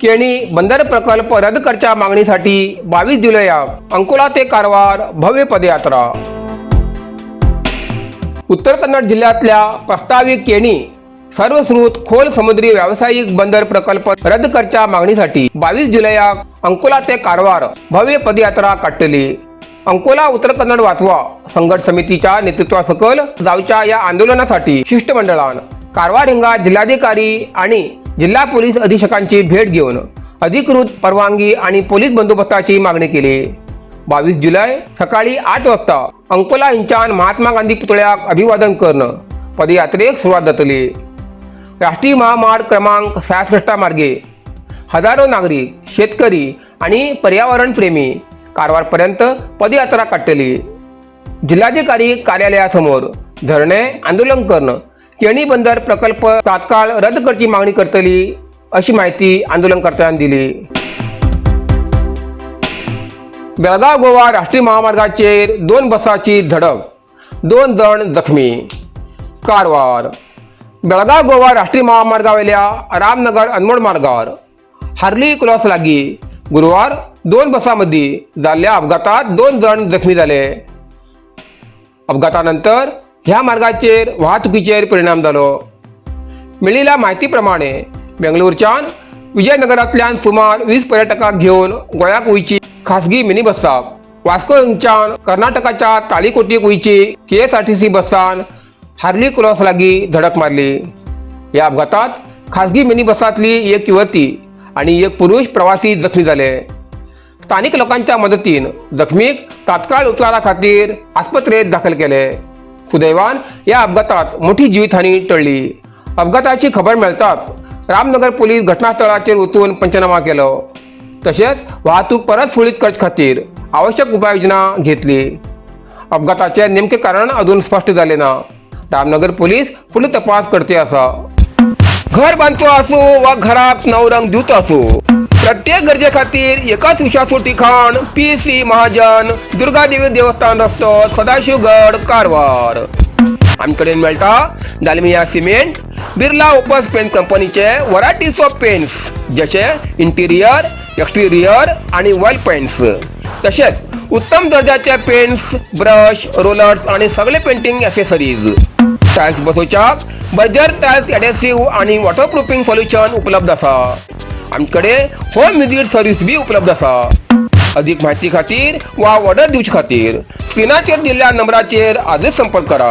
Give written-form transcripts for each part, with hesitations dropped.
केणी बंदर प्रकल्प रद्द करच्या मागणीसाठी 22 जुलैयाक अंकोला ते कारवार भव्य पदयात्रा. उत्तर कन्नड जिल्ह्यातल्या प्रस्तावित केणी सर्वश्रुत खोल समुद्री व्यावसायिक बंदर प्रकल्प रद्द करच्या मागणीसाठी 22 जुलैयाक अंकोला ते कारवार भव्य पदयात्रा काडटली. अंकोला उत्तर कन्नड वाचवा संघर्ष समितीच्या नेतृत्वासकल जावच्या या आंदोलनासाठी शिष्टमंडळान कारवार हिंगा जिल्हाधिकारी आणि जिल्हा पोलीस अधीक्षकांची भेट घेऊन अधिकृत परवानगी आणि पोलीस बंदोबस्ताची मागणी केली. 22 जुलै सकाळी 8 वाजता अंकोला हिंच्यान महात्मा गांधी पुतळ्याक अभिवादन करणं पदयात्रेक सुरवात जातली. राष्ट्रीय महामार्ग क्रमांक 66 मार्गे हजारो नागरिक, शेतकरी आणि पर्यावरण प्रेमी कारवारपर्यंत पदयात्रा काडटली. जिल्हाधिकारी कार्यालयासमोर धरणे आंदोलन करणं केणी बंदर प्रकल्प तात्काळ रद्द करची मागणी करतली, अशी माहिती आंदोलनकर्त्यांनी दिली. बेळगाव गोवा राष्ट्रीय महामार्गाचेर दोन बसाची धडक, दोन जण जखमी. कारवार. बेळगाव गोवा राष्ट्रीय महामार्गावेल्या रामनगर अनमोड मार्गावर हार्ली क्रॉस लागी गुरुवार दोन बसांमध्ये जाल्ल्या अपघातात दोन जण जखमी जाले. अपघातानंतर ह्या मार्गाचेर वाहतुकीचेर परिणाम जालो. मेळिल्ल्या माहिती प्रमाणे बेंगळुरूच्यान विजयनगरांतल्यान सुमार 20 पर्यटकांक घेवन गोंयाक वयची खासगी मिनी बसाक वास्को हांगच्यान कर्नाटकाच्या ताळीकोटीक वयची केएसआरटीसी बसान हार्ली क्रॉस लागीं धडक मारली. ह्या अपघातात खासगी मिनी बसांतली एक युवती आणि एक पुरुष प्रवासी जखमी जाले. स्थानिक लोकांच्या मदतीन जखमीक तात्काळ उपचारा खातीर आस्पत्रेत दाखल केले. सुदैवान या अपघातात मोठी जीवितहानी टळली. अपघाताची खबर मेळताच रामनगर पोलीस घटनास्थळाचेर वचून पंचनामा केलो. तशेंच वाहतूक परत सुरळीत करचे खातीर आवश्यक उपाययोजना घेतली. अपघाताचे नेमके कारण अजून स्पष्ट जाले ना. रामनगर पोलीस फुडलो तपास करते आसा. घर बांदचो आसूं वा घराक नवो रंग दिवचो आसूं, प्रत्येक गरजे खातीर एकच विश्वासू ठिकाण, पी सी महाजन, दुर्गादेवी देवस्थान रस्तो, सदाशिवगड, कारवार. आमचे कडेन मेळटा Dalmia cement, Birla Opus paint कंपनीचे वरायटीज ऑफ पेंट्स, जशे इंटिरियर, एक्सटिरियर आणि वॉल पेंट्स. तसेच उत्तम दर्जाचे पेंट्स, ब्रश, रोलर्स आणि सगळे पेंटिंग ॲसेसरीज. टायल्स बसोवच्याक बर्जर टायल्स एडेसिव्ह आणि वॉटरप्रुफिंग सोल्युशन उपलब्ध आसा. आमचे होम विजीट सर्वीस बी उपलब्ध आसा. अधिक माहिती खातीर वा ऑर्डर दिवचे खातीर स्क्रिनाचेर दिल्ल्या नंबराचेर आजच संपर्क करा.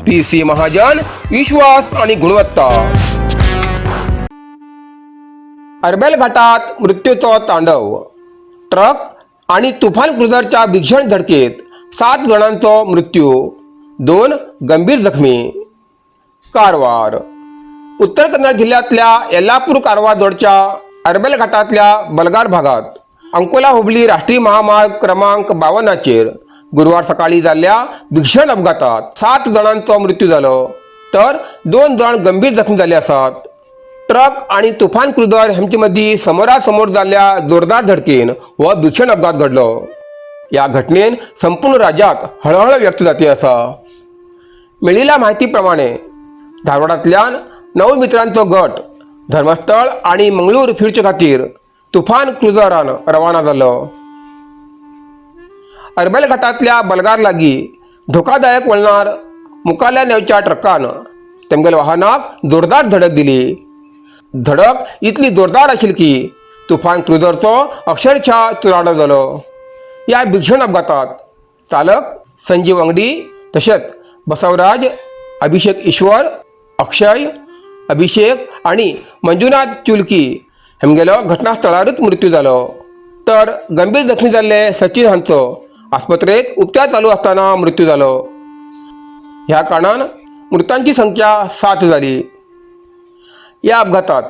पी सी महाजन, विश्वास आणि गुणवत्ता. अरबेल घाटात मृत्यूचो तांडव. ट्रक आणि तुफान क्रुझरच्या भीषण धडकेत सात जणांचो मृत्यू, दोन गंभीर जखमी. कारवार. उत्तर कन्नड जिल्ह्यातल्या येल्लापूर कारवार जोडच्या अरबेल घाटातल्या बलगार भागात अंकोला हुबली राष्ट्रीय महामार्ग क्रमांक 52चेर गुरुवार सकाळी जाल्ल्या भीषण अपघातात सात जणांचो मृत्यू जालो, तर दोन जण गंभीर जखमी जाले आसात. ट्रक आणि तुफान क्रुझर हांचे मदीं समोरासमोर जाल्ल्या जोरदार धडकेन हो भीषण अपघात घडलो. या घटनेन संपूर्ण राज्यात हळहळ व्यक्त जाती आसा. मेळिल्ल्या माहिती प्रमाणे धारवाडांतल्यान णव मित्रांचो गट धर्मस्थळ आनी मंगळूर फिरचे खातीर तुफान क्रुझरान रवाना जालो. अरबेल घाटांतल्या बलगार लागीं धोकादायक वळणार मुखाल्ल्यान येवच्या ट्रकान तेमगेल्या वाहनाक जोरदार धडक दिली. धडक इतली जोरदार आशिल्ली की तुफान क्रुझरचो अक्षरशः चुराडो जालो. ह्या भीषण अपघातात चालक संजीव अंगडी, तशेंच बसवराज, अभिषेक ईश्वर, अक्षय, अभिषेक आणि मंजुनाथ चुलकी हेमगेलो घटनास्थळारूच मृत्यू जालो, तर गंभीर जखमी जाल्ले सचिन हांचो आस्पत्रेत उपचार चालू आसतना मृत्यू जालो. ह्या कारणान मृतांची संख्या सात जाली. या अपघातात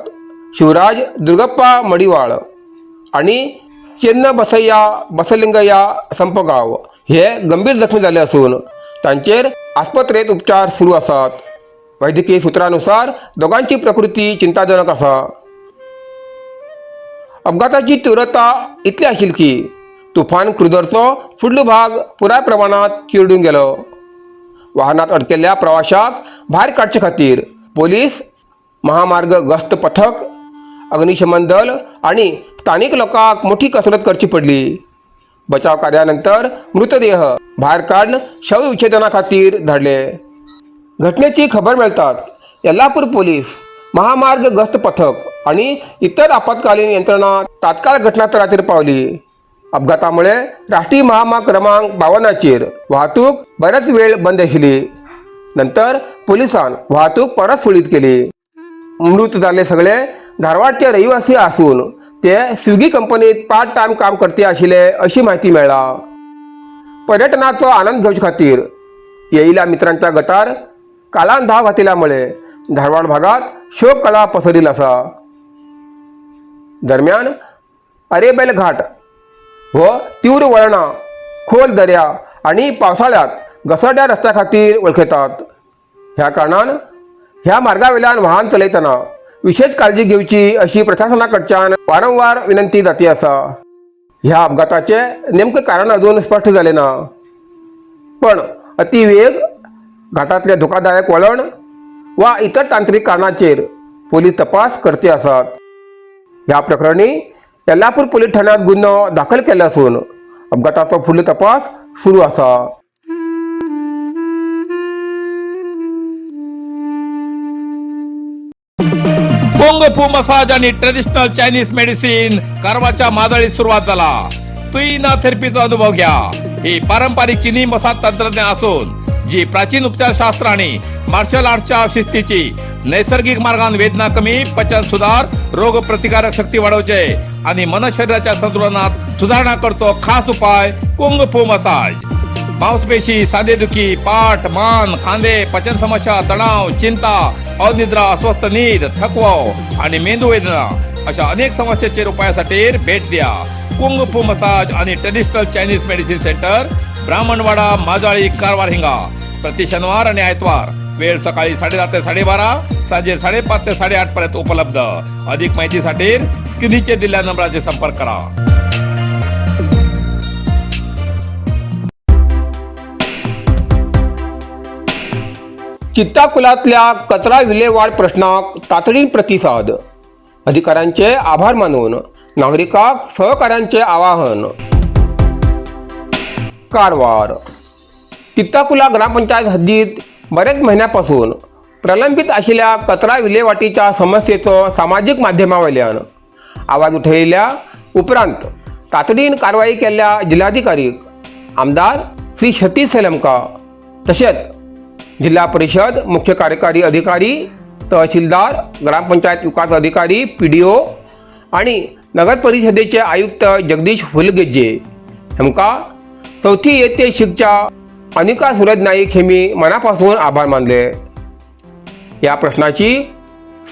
शिवराज दुर्गप्पा मडिवाळ आणि चेन्न बसय्या बसलिंगय्या संपगाव हे गंभीर जखमी जाले असून तांचेर आस्पत्रेत उपचार सुरू आसात. वैद्यकीय सुत्रानुसार दोगांची प्रकृती चिंताजनक आसा. अपघाताची तीव्रता इतली आशिल्ली की तुफान क्रुझरचो फुडलो भाग पुराय प्रमाणात चिरडून गेलो. वाहनात अडकेल्ल्या प्रवाशाक भायर काडचे खातीर पोलीस, महामार्ग गस्त पथक अग्निशमन दल आनी स्थानीक लोकांक मोठी कसरत करची पडली. बचाव कार्यानंतर मृतदेह भायर काडून शवविच्छेदना खातीर धाडले. घटनेची खबर मेळटाच येल्लापूर पोलीस, महामार्ग गस्त पथक आणि इतर आपत्कालीन यंत्रणा तात्काळ घटनास्थळाचेर पावली. अपघातामुळे राष्ट्रीय महामार्ग क्रमांक 52चेर वाहतूक बरेच वेळ बंद आशिल्ली. नंतर पोलिसान वाहतूक परत सुरळीत केली. मृत जाल्ले सगळे धारवाडचे रहिवासी आसून ते स्विगी कंपनीत पार्ट टायम काम करते आशिल्ले अशी माहिती मेळ्ळा. पर्यटनाचो आनंद घेवचे खातीर येयिल्ल्या मित्रांच्या गटार कालान धांव घातिल्ल्यामुळे धारवाड भागात शोककळा पसरिल्ली आसा. दरम्यान अरेबेल घाट हो तीव्र वळणां, खोल दर्या आनी पावसाळ्यात घसरड्या रस्त्या खातीर वळखतात. ह्या कारणान ह्या मार्गावेल्यान वाहन चलयतना विशेष काळजी घेवची अशी प्रशासना कडच्यान वारंवार विनंती जाती आसा. ह्या अपघाताचे नेमकें कारण अजून स्पश्ट जालें ना, पण अतिवेग, घाटातले धोकादायक वळण वा इतर तांत्रिक कारणाचेर पोलीस तपास करते आसात. ह्या प्रकरणी येल्लापूर पोलीस ठाण्यात गुन्हो दाखल केलो असून अपघाताचो फुडलो तपास सुरू आसा. कुंग फू मसाज आणि ट्रेडिशनल चायनीज मेडिसिन कारवारच्या मादळीत सुरुवात झाला. तुईना थेरपीचा अनुभव घ्या. ही पारंपरिक चिनी मसाज तंत्रज्ञान असून जी प्राचीन उपचारशास्त्र आणि मार्शल आर्टच्या शिस्तीची नैसर्गिक मार्गान वेदना कमी, पचन सुधार, रोग प्रतिकारक शक्ती वाढवचे आणि मन शरीराच्या संतुलनात सुधारणा करतो खास उपाय कुंग फू मसाज. मांसपेशी, सांधेदुखी, पाठ, मान, खांदे, पचन समस्या, तणाव, चिंता, अनिद्रा, अस्वस्थ नीद, थकवा आणि मेंदू वेदना अशा अनेक समस्येचेर उपायासाठी भेट द्या कुंग फू मसाज आणि traditional Chinese medicine centre, Brahmanwada, Majali, Karwar हिंगा. प्रति शनिवार आणि आयतवार, वेळ सकाळी 10:30 ते 12:30, सांजे 5:30 ते 8:30 पर्यंत उपलब्ध. अधिक माहितीसाठी स्क्रीनचे दिलेल्या नंबराचे संपर्क करा. चित्ताकुलातल्या कचरा विल्हेवाट प्रश्नाक तातडीन प्रतिसाद, अधिकाऱ्यांचे आभार मानून नागरिकांक सहकार्यांचे आवाहन. कारवार. चित्ताकुला ग्रामपंचायत हद्दीत बरेच म्हयन्यापासून प्रलंबित आशिल्ल्या कचरा विल्हेवाटीच्या समस्येचो सामाजीक माध्यमावयल्यान आवाज उठयल्या उपरांत तातडीन कारवाई केल्ल्या जिल्हाधिकारी आमदार श्री सतीश सलमका, तशेंच जिल्हा परिषद मुख्य कार्यकारी अधिकारी, तहसीलदार, ग्रामपंचायत विकास अधिकारी, पीडीओ आणि नगर परिषदेचे आयुक्त जगदीश हुलगेजे हांकां चौथी इयत्ते शिकच्या अनिका सुरज नाईक हेमी मनापासून आभार मानले. ह्या प्रश्नाची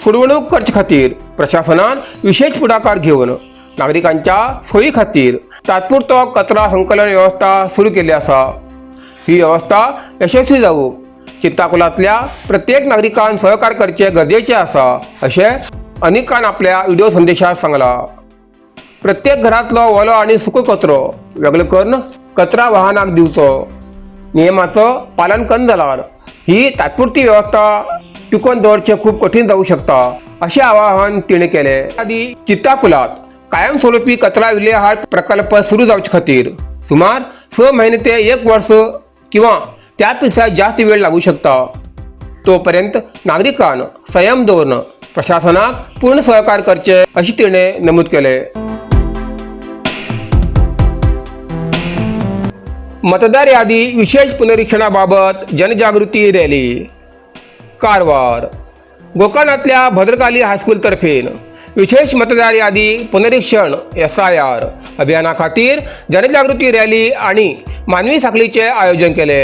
सोडवणूक करचे खातीर प्रशासनान विशेष फुडाकार घेवन नागरिकांच्या सोयी खातीर तात्पुरतो कचरा संकलन वेवस्था सुरू केल्ली आसा. ही वेवस्था यशस्वी जावंक चित्ताकुलांतल्या प्रत्येक नागरिकान सहकार्य करचे गरजेचे आसा अशें अनिकान आपल्या व्हिडिओ संदेशात सांगलां. प्रत्येक घरांतलो ओलो आनी सुको कचरो वेगळो करून कचरा वाहनाक दिवचो. नियमाचो पालन कन्न जाल्यार ही तात्पुरती वेवस्था टिकोवन दवरचें खूब कठीण जावंक शकता अशें आवाहन तिणें केलें. आदी चित्ताकुलात कायमस्वरूपी कचरा विल्हेवाट प्रकल्प सुरू जावचे खातीर सुमार 6 म्हयने ते एक वर्स किंवा त्या पेक्षा जास्त वेळ लागू शकता. तोपर्यंत नागरिकान संयम दवरून प्रशासनाक पूर्ण सहकार्य करचे अशें तिणें नमूद केलें. मतदार यादी विशेष पुनरीक्षणाबाबत जनजागृती रॅली. कारवार. गोकर्णातल्या भद्रकाली हायस्कूलतर्फे विशेष मतदार यादी पुनरीक्षण एसआयआर अभियाना खातीर जनजागृती रॅली आणि मानवी साखळीचे आयोजन केले.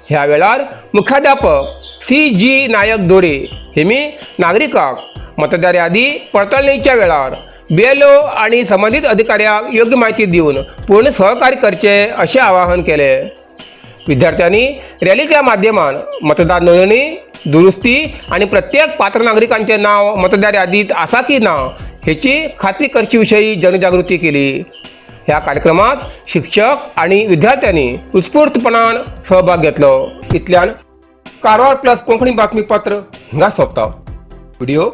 ह्या वेळार मुख्याध्यापक सी जी नायक दोरे हेमी नागरिकांक मतदार यादी पडताळणीच्या वेळार बीएलओ आणि संबंधित अधिकाऱ्यांक योग्य माहिती दिवन पूर्ण सहकार्य करचे अशें आवाहन केले. विद्यार्थ्यांनी रॅलीच्या माध्यमान मतदार नोंदणी, दुरुस्ती आणि प्रत्येक पात्र नागरिकांचे नाव मतदार यादीत आसा की ना हेची खात्री करचे विषयी जनजागृती केली. ह्या कार्यक्रमात शिक्षक आणि विद्यार्थ्यांनी उत्स्फूर्तपणान सहभाग घेतलो. इतल्यान कारवार प्लस कोंकणी बातमीपत्र हिंगा सोंपता. व्हिडिओ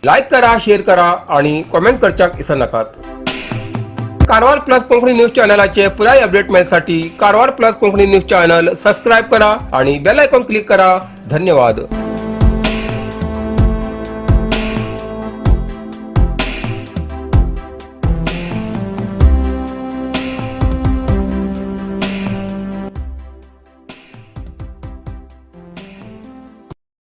लायक करा, शेअर करा आणि कॉमेंट करच्याक विसरनाकात. कारवार प्लस कोंकणी न्यूज चॅनलाचे पुराय update मेळसाठी Karwar plus Konkani news channel subscribe करा आणि बेल आयकॉन क्लिक करा. धन्यवाद.